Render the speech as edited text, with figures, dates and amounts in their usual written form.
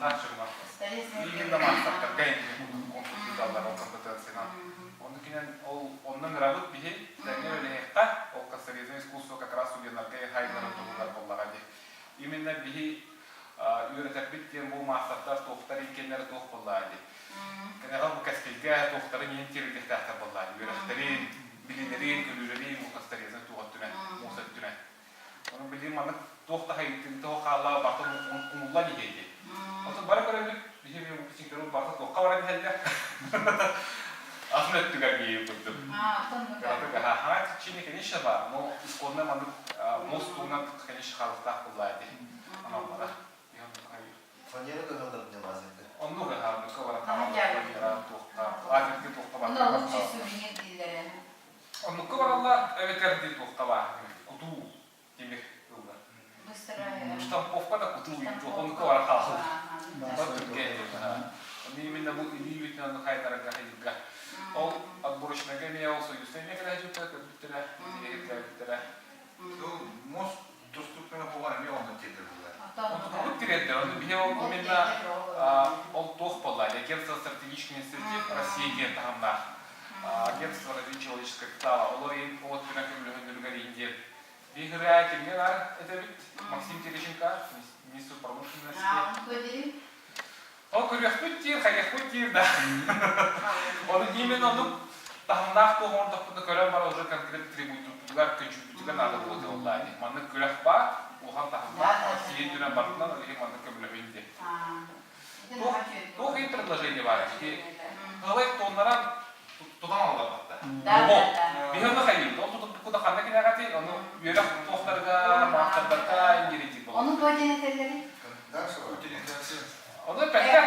Талааннаах дьоҥҥо. Именно маастардарга конкурс ыыталлар ол компетенциянан. Ону кинен ол онно ыҥырабыт биһи тэҥҥэ үлэлэһиэххэ, ол косторезное искусство как раз студеннарга хайдарын туһугар буоллаҕа дии. Именно биһи үөрэтэрбит диэн бу маастардар туохтар иккиэннэрэ туох буоллаҕа дии. Кэнэҕэ бу кэскилгэ туохтарын иһин тиэрдиэхтээхтэр буоллаҕа дии. Үөрэхтэрин, билиилэрин, көрүүлэрин бу косторезное туох өттүнэн, муус өттүнэн. Ону билигин маннык туох да хайыытын хаалла барыта умуллан иһиэ дии. Оттон бары көрөбүт, биһиги выпускниктарбыт барыта туохха баран иһэллэр. Атын өттүгэр биһиги курдук. Кыратык аһаа течение, конечно, бар, но исконно маннык мост туһунан, конечно, хаалыктаах буоллаа дии. Аналлара. Фанера кыһаллар не лазерга. Оннук аһаа, оннукка баран хаалаллар, фанера туохха, лазерга туохха Ону баран лучший сувенир дииллэрэ. Оннукка бараллар, эбэтэр дии туохха баар, кутуу тимир ыллар. Штамповка да кутуу оннукка баран хаалаллар. Именно бу илии бүтүнэн хайдарга хайырга. Ол отборочнайга эмиэ ол союзтан эмиэ кэлээччиттэрэ көрбүттэрэ, интириэһиргээбиттэрэ. Мост доступный буолан эмиэ онно тиэрдэр буолар. Онтукабыт тириэрдэр. Ону биһи ол именно ол туох буолла? Агентство стратегических инициатив России диэн таһымнаах агентство развития человеческого капитала. Олор иһин ол өттүнэн көмөлөһөннөрүгэр иһин диэн биһирээ кимҥэ баар этэбит? Максим Терещенко, министр промышленности. Ол көрүөхпүт диир, хайыахпыт диир да. Ону именно оннук таһымнаах туох оҥордохпутуна көрөн баран уже конкретно требуйтуппутугар, көдьүүппүтүгэр наада буолуо буоллаа дии. Маннык күрэх баар, улахан таһымнаах, Россия үрдүнэн барытынан ол иһин маннык көмөлөһүн диэн. Туох туох иһин предложение баар ити Кылай тоннаран тутан аллар батта. Оҕо. Биһи ону хайыыбыт. Ол тутуппуккута ханна кинэҕэтий? Ону үөрэх туохтарга, маастардарга ингеридик болот. Ону туох диэн этэллэрий? Ону эппэттэр.